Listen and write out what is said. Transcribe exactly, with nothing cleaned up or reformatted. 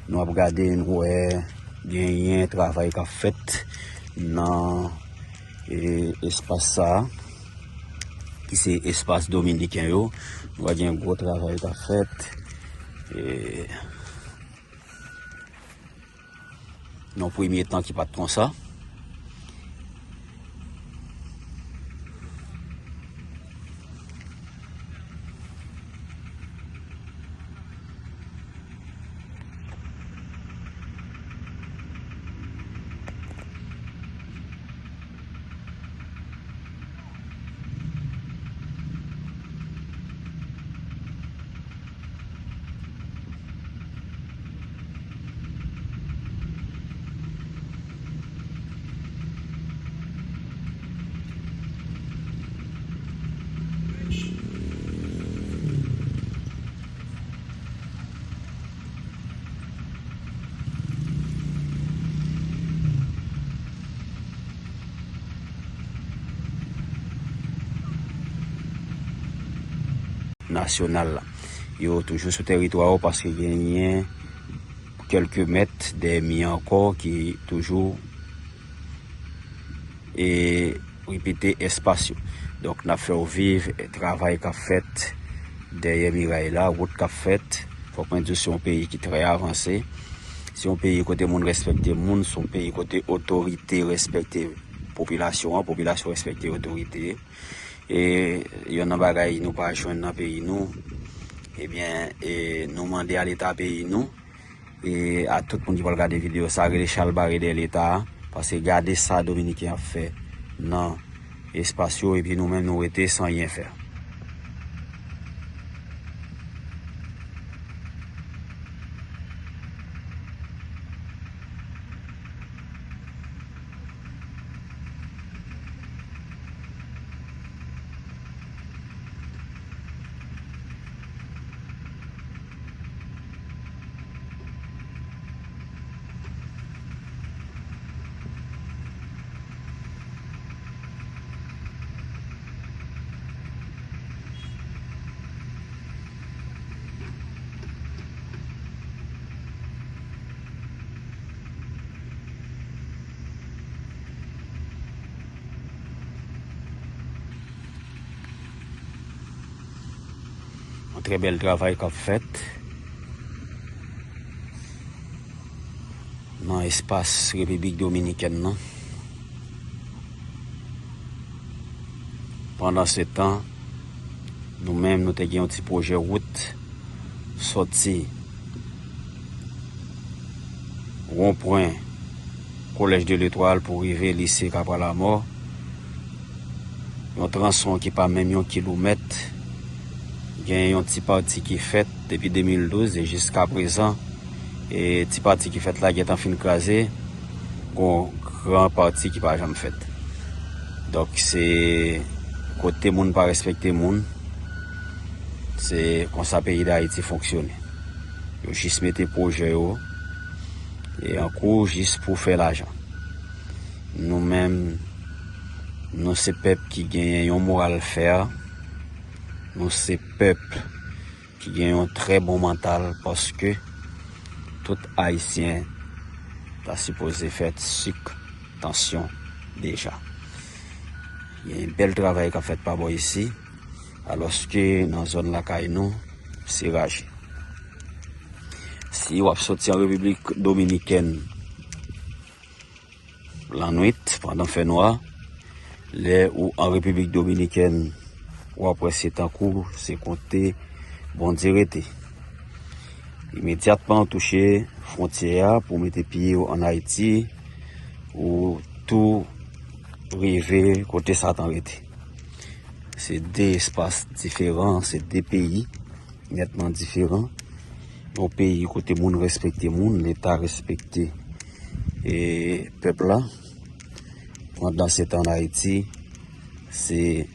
Nou ap gade, nou wè genyen travay k ap fèt nan, e, espas sa a, ki se espas dominiken yo. Nou wè gen gwo travay k ap fèt. E, nan premye tan ki pa t konsa. Nasyonal la. Yo toujou sou tèritwa yo paske genyen kèlke mèt dèyè mi an ankò ki toujou, e, repete espas yo. Donk, n ap fè w viv travay k ap fèt dèyè miray la, wout k ap fèt. Fòk mwen di w, se yon peyi ki trè avanse. Se yon peyi kote moun respekte moun, se yon peyi kote otorite respekte popilasyon an, popilasyon respekte otorite. E yonn nan bagay nou pa jwenn nan peyi nou, ebyen, e nou mande a Leta peyi nou, e a tout moun ki pral gade videyo sa, rele chalbare dèyè Leta a, paske gade sa Dominiken ap fè nan espas yo, epi nou menm nou rete san anyen fè. Yon trè bèl travay k ap fèt nan espas Repiblik Dominikèn nan. Pandansetan, nou menm, nou te gen yon ti pwojè wout sòti wonpwen Collège de l'Étoile pou rive lise Kapwa Lamò, yon tronson ki pa menm yon kilomèt, gen yon ti pati ki fèt depi de mil douz e jiska prezan, e ti pati ki fèt la gentan fin kraze, gon gran pati ki pa janm fèt. Donk, se kote moun pa respekte moun, se konsa peyi Dayiti fonksyone. Yo jis mete pwojè yo e an kou jis pou fè lajan. Nou menm, nou se pèp ki genyen yon moral fè, nou se pèp ki gen yon trè bon mantal, paske tout Ayisyen ta sipoze fèt sik tansyon deja. Gen bèl travay k ap fèt pa bò isi, alòske nan zòn lakay nou, se raje. Si w ap soti an Repiblik Dominikèn lannwit, pandan fènwa, lè ou an Repiblik Dominikèn, w ap wè se tankou se kote Bondye rete. Imedyatman w touche fwontyè a pou w mete pye w ann Ayiti, ou tou rive kote Satan rete. Se de espas diferan, se de peyi nètman diferan. Yon peyi kote moun respekte moun, Leta respekte, e, pèp la. Pandansetan, ann Ayiti, se